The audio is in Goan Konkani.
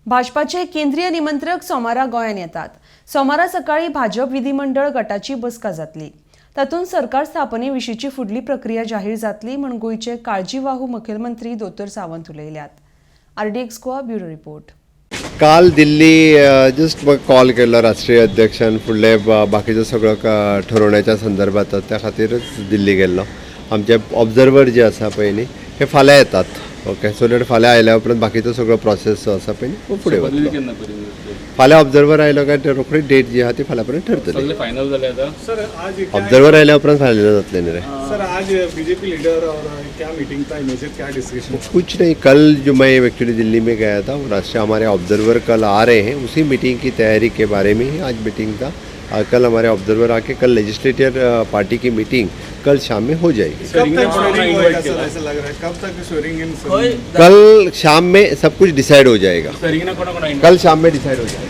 भाजपाचे केंद्रीय निमंत्रक सोमारा गोंयांत येतात. सोमारा सकाळी भाजप विधीमंडळ गटाची बसका जातली. तातूंत सरकार स्थापने विशींची फुडली प्रक्रिया जाहीर जातली म्हूण गोंयचे काळजीवाहू मुखेलमंत्री दोतोर सावंत उलयल्यात. RDX Goa, bureau report. काल दिल्ली जस्ट कॉल केल्लो राष्ट्रीय अध्यक्षान फुडले बाकीचो सगळो ठरोवण्याच्या संदर्भात. त्या खातीरच दिल्ली गेल्लो. आमचे ऑब्जर्वर जे आसा पळय न्ही, हे फाल्यां येतात. ओके, सो that फाल्यां आयल्या उपरांत बाकीचो सगळो प्रोसेस जो आसा पळय न्ही, तो फुडें वतलो. केन्ना पर्यंत जातली? फाल्यां ऑब्जर्वर आयलो काय ते रोखडी डेट जी आहा ती फाल्यां पर्यंत ठरतली. सगळे फायनल जाले आता? सर, आज क्या ऑब्जर्वर आयल्या उपरांत फायनल जातलें न्ही रे. सर, आज बीजेपी लीडर और क्या मीटिंग था, इमीडिएट क्या डिस्कशन? कुछ नहीं, कल जो मैं एक्चुअली दिल्ली में गया था, वो राष्ट्रीय हमारे ऑब्जर्वर कल आ रहे हैं, उसी मीटिंग की तैयारी के बारे में ही आज मीटिंग था. कल हमारे ऑब्जर्वर आके कल लेजिस्लेटिव पार्टी की मीटिंग कल शाम में हो जाएगी. कब तक कोणाक स्वेरिंग invite होएगा सर? केला? ऐसा लग रहा है, कब तक स्वेरिंग इन? कल शाम में सब कुछ डिसाइड हो जाएगा. स्वेरिंगना कोणा कोणा कल शाम में डिसाइड हो जाएगा.